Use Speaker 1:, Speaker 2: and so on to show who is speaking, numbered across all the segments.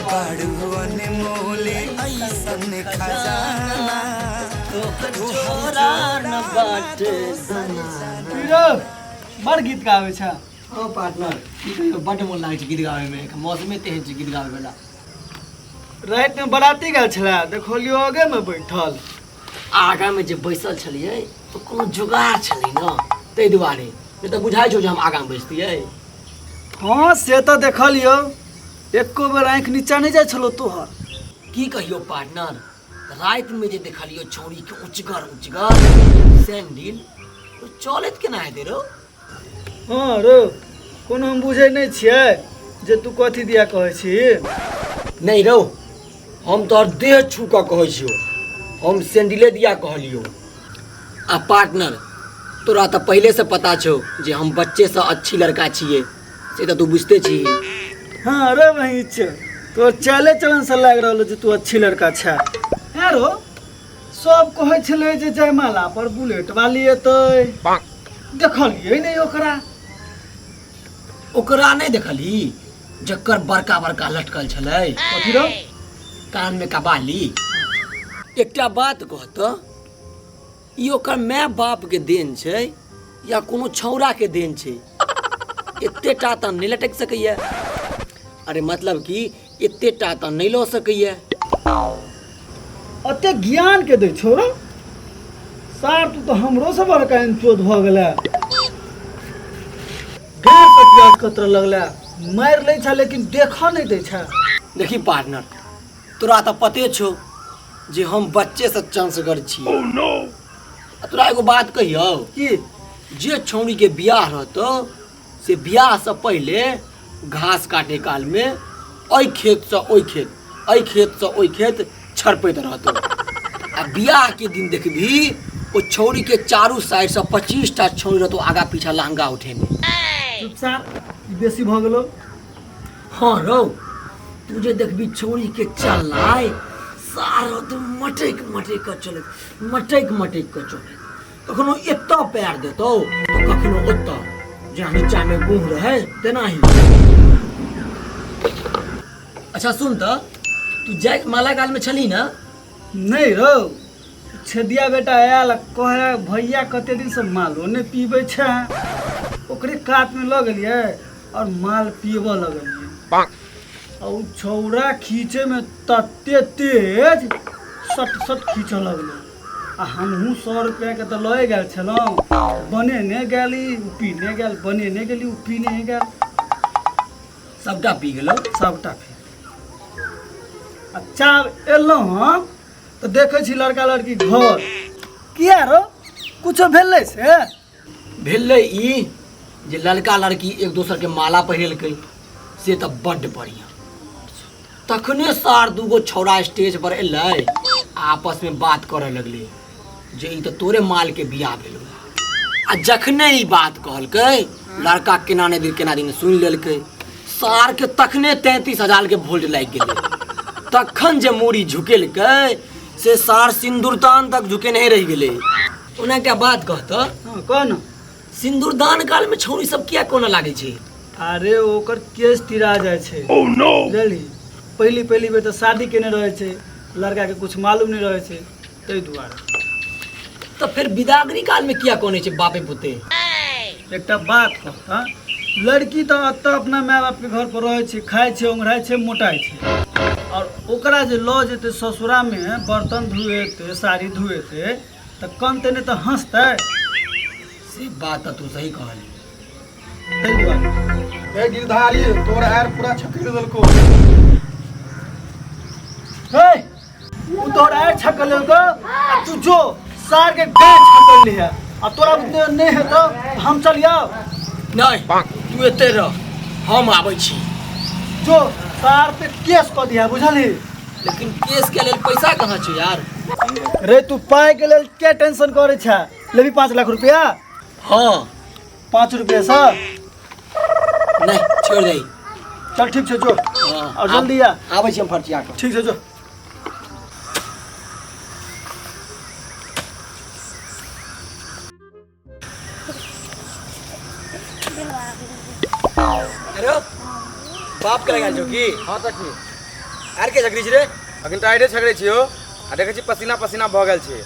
Speaker 1: बाड़ू अनमोल ऐसन खजाना।
Speaker 2: तोहरा न बाटे।
Speaker 3: हीरो बड़ गीत गाबै छ।
Speaker 2: ओ पार्टनर, की कहियो, बड्ड मोन लागै छै गीत गाबैमे। मौसमे तेहन छै गीत गाबै वाला।
Speaker 3: रातिमे बराती गेल छलै, देखलियो आगेमे बैठल।
Speaker 2: आगामे जे बैसल छलियै तऽ कोनो जोगाड़ छलै ने, ताहि दुआरे। नहि तऽ बुझाइ छौ जे हम आगामे बैसतियै?
Speaker 3: हँ, से तऽ देखलियौ, एको बेर आँखि नीचा नहि जाइ छलौ तोहर।
Speaker 2: की कहियौ पार्टनर, रातिमे जे देखलियौ छौड़ीके ऊँचगर ऊँचगर सैंडिल, तो चलैत केना हेतै रौ?
Speaker 3: हँ रौ, कोनो हम बुझै नहि छियै जे तू कथी दिया कहै छी।
Speaker 2: नहि रौ, हम तोहर देह छू कऽ कहै छियौ, हम सैंडिले दिया कहलियौ। आ पार्टनर, तोरा तऽ पहिलेसँ पता छौ जे हम बच्चेसँ अच्छी लड़का छियै, से तऽ तू बुझिते छी।
Speaker 3: हँ रे बहिं, तोर चाले चलन से लागि रहल जे तू अच्छी लड़का छै। हँ रो, सब कहै छलै जे जयमाला पर बुलेट वाली एतै, देखलियै नहि ओकरा।
Speaker 2: ओकरा नहि देखलही जकर बड़का बड़का लटकल छलै?
Speaker 3: कथी रौ?
Speaker 2: कानमे कबाली। एकटा बात कहत, ई ओकर माय बाप के देन छै या कोनो छौड़ा के देन छै? एते टा तऽ नहि लटकि सकैया। अरे मतलब कि एते टा तऽ नहि लऽ सकैया।
Speaker 3: ओते ज्ञान के दै छौ रौ सार? तू तऽ हमरो से बड़का चोद भऽ गेलै। गैर पटिया कतर लगलै, मारि लै छै लेकिन देखऽ नहि दै छै।
Speaker 2: देखी पार्टनर, तोरा तऽ पते छौ जे हम बच्चे से चांसगर छी। आ तोरा एगो बात कहियौ?
Speaker 3: की?
Speaker 2: जे छौड़ी के बियाह रहतौ से बियाह से पहिले घास काटे काल में एहि खेत से ओहि खेत, एहि खेत से ओहि खेत छरपैत रहतौ, आ बियाह के दिन देखबही ओ छौड़ी के चारू साइड से 25 टा छौड़ी रहतौ आगा पीछा लहंगा उठेने।
Speaker 3: चुप सार, ई बेसी भऽ गेलौ।
Speaker 2: हाँ रौ, तू जे देखबी छौड़ी के चलनाइ, सारा तू मटैक मटैक कऽ चलैत, मटैक मटैक कऽ चलैत, कखनो एतऽ पैर देतौ तऽ कखनो ओतऽ, जेना नीचामे गुह रहै तेनाही। अच्छा सुन तऽ, तू जाय माला कालमे छलही ने?
Speaker 3: नहि रौ, छेदिया बेटा आयल आ कहे, भैया कते दिनसँ मालो नहि पीबै छै। ओकरे कातमे लऽ गेलियै आओर माल पीबऽ लगलियै, आ ओ छौड़ा खींचैमे तते तेज, सट सट खींचऽ लगलै, आ हमहूँ 100 रुपैआके तऽ लए गेल छलहुँ। बनेने गेली, ओ पीने गेल, बनेने गेली, ओ पीने गेल।
Speaker 2: सबटा पी गेलौ?
Speaker 3: सबटा पी। आ चाब एलहुँ हम तऽ देखै छी लड़का लड़की घर किया रो? कुछो भेलै से?
Speaker 2: भेलै ई जे लड़का लड़की एक दोसरके माला पहिरेलकै, से तऽ बड्ड बढ़िआँ। तखने सार दूगो छौड़ा स्टेज पर एलै आ आपसमे बात करऽ लगलै जे ई तऽ तोरे मालके बियाह भेलौ। आ जखने ई बात कहलकै, लड़का केना नहि दिन केना दिन सुनि लेलकै। सारके तखने 33,000 के वोल्ट लागि गेलै। तखन जे मूड़ी झुकेलकै से सार सिन्दूरदान तक झुकेने रहि गेलै। ओना एकटा बात कहतऽ?
Speaker 3: हँ, कह ने।
Speaker 2: सिन्दूरदान कालमे छौड़ी सब किया कोना लागै छै?
Speaker 3: अरे, ओकर केस तिरा जाइ छै, बुझलही? पहिली पहिली बेर तऽ शादी केने रहै छै, लड़काके कुछ मालूम नहि रहै छै, ताहि दुआरे।
Speaker 2: तऽ फेर विदागरी कालमे किया कोने छै बापे पुते?
Speaker 3: एकटा बात कहता, लड़की तऽ एतऽ अपना माय बापके घर पर रहै छै, खाइ छै, ओंघराइ छै, मोटाइ छै, आओर ओकरा जे लऽ जेतै ससुरामे, बर्तन धुएतै, साड़ी धुएतै, तऽ कनतै नहि तऽ हँसतै?
Speaker 2: से बात तऽ तू सही कहली।
Speaker 3: ताहि दुआरे।
Speaker 4: ए गिरधारी, तोर आर पूरा छकरि देलको।
Speaker 3: हे, उ तोहर आरि छकल लेलको आ तू जो सार के गाय छकल लिहे। आ तोरा बुते नहि हेतौ तऽ हम चलियौ?
Speaker 2: नहि, तू एते रह, हम आबै छी।
Speaker 3: जो सार पे केस कऽ दिहे, बुझलही?
Speaker 2: लेकिन केस के लेल पैसा कहाँ छै यार?
Speaker 3: रे, तू पाइ के लेल क्या टेंशन करै छै? लेबी 5 लाख रुपया?
Speaker 2: हाँ।
Speaker 3: 5 रुपया से?
Speaker 2: नहि, छोड़ दही।
Speaker 3: चल, ठीक छै, जो।
Speaker 2: हाँ,
Speaker 3: और जल्दी आ।
Speaker 2: आबै छी हम फर्चिया कऽ।
Speaker 3: ठीक छै, जो।
Speaker 2: अरे, बाप के लगा छौ की?
Speaker 4: हाँ, तखनी।
Speaker 2: आर के झगड़ी छी रे?
Speaker 5: अखन तऽ आइरे झगड़ै छियौ आ देखै छी पसीना पसीना भऽ गेल छै।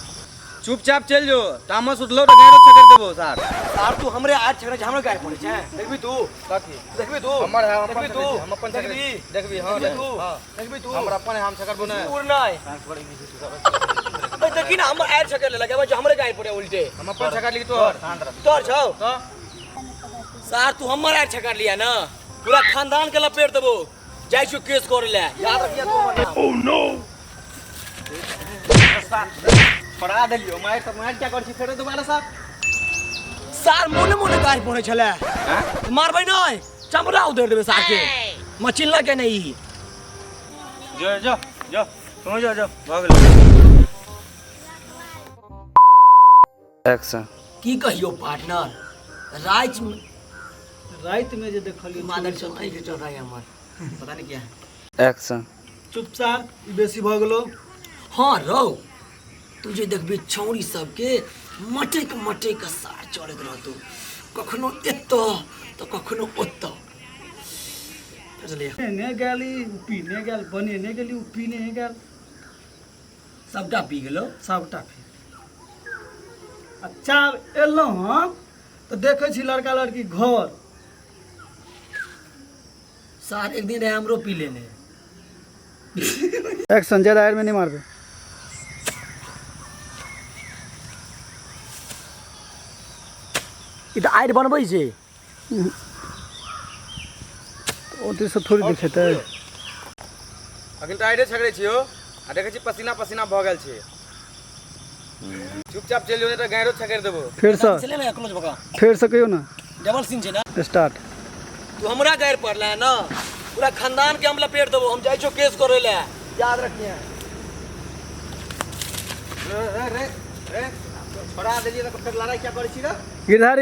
Speaker 5: चुपचाप चलि जो, तामस उठलो तऽ गाड़ो छकरि देबो सार।
Speaker 2: सार तू हमरे आर छकरे छै, हमरे गाड़ि पड़ै छै। देखबी तू?
Speaker 5: कथी?
Speaker 2: देखबी तू?
Speaker 5: हमर है, हम अपन
Speaker 2: देखबी तू?
Speaker 5: छकरै छी, हम अपन छकरै
Speaker 2: देखबी?
Speaker 5: छी। देखबी, हँ,
Speaker 2: देखबी तू?
Speaker 5: हँ।
Speaker 2: देखबी तू?
Speaker 5: हमर अपन है, हम छकरबो नहि।
Speaker 2: उड़ नहि। देखी ना हमर आर छकरि लेलक, एबै हमरे गाड़ि पड़े उल्टे।
Speaker 5: हम अपन छकरली तोहर।
Speaker 2: तोहर छौ?
Speaker 5: तऽ
Speaker 2: सार तू हमर आर छकर लिया ना, पूरा खानदान के लपेट देबो। जाइ छियौ केस करे ले, याद रखिया तू हमर नाम।
Speaker 4: छोड़ा देलियो मारि तऽ मारि क्या करै छी फेरो दोबारा साहब?
Speaker 2: सार मोने मोने गाड़ि पड़े छले। मारबै नहि, चमड़ा उधेर देबै सार के। मचिल्ला के नहीं ई।
Speaker 5: जो जो जो तू जो जो भऽ गेलो।
Speaker 1: एक्शन।
Speaker 2: की कहियो पार्टनर, राति में
Speaker 3: राति में जे देखलियै
Speaker 2: मादर चल आँखि चल रहा है हमर, पता नहीं क्या है।
Speaker 1: एक्शन।
Speaker 3: चुपचाप, ई बेसी भऽ गेलो।
Speaker 2: हाँ रौ, तू जे देखबी छौड़ी सबके मटक मटक सार चढ़ैत रहतौ, कखनो एतऽ तऽ कखनो ओतऽ। बुझलियै?
Speaker 3: ने गेली ओ पीने गेल, बनेने गेली ओ पीने गेल,
Speaker 2: सबटा पी गेलो।
Speaker 3: सबटा पी। आ चाब एलहुँ हम तऽ देखै छी लड़का लड़की घर।
Speaker 2: सार एक दिन रहे हमरो पी लेने।
Speaker 3: एक्शन। ज्यादा आयर में नहीं मारबे।
Speaker 2: ई तऽ आड़ि बनबै छै।
Speaker 3: ओते से थोड़ी देखेतै।
Speaker 5: अखन तऽ आइरे छकरै छियौ आ देखै छी पसीना पसीना भऽ गेल छै। चुपचाप चलि जो, नहि तऽ गाड़ो छकरि देबो।
Speaker 3: फेर से
Speaker 2: चले ना क्लोज भका।
Speaker 3: फेर से कहियो ना।
Speaker 2: डबल सीन छै ना।
Speaker 3: स्टार्ट।
Speaker 2: तू हमरा गाड़ि पड़ला है ना, पूरा खानदान के हम लपेट देबो। हम जाइ छियौ केस करे ले, याद रखिए।
Speaker 4: रे रे रे छोड़ा देलियै तऽ फेर लड़ाइ क्या करै छी रे?
Speaker 3: गिरधारी।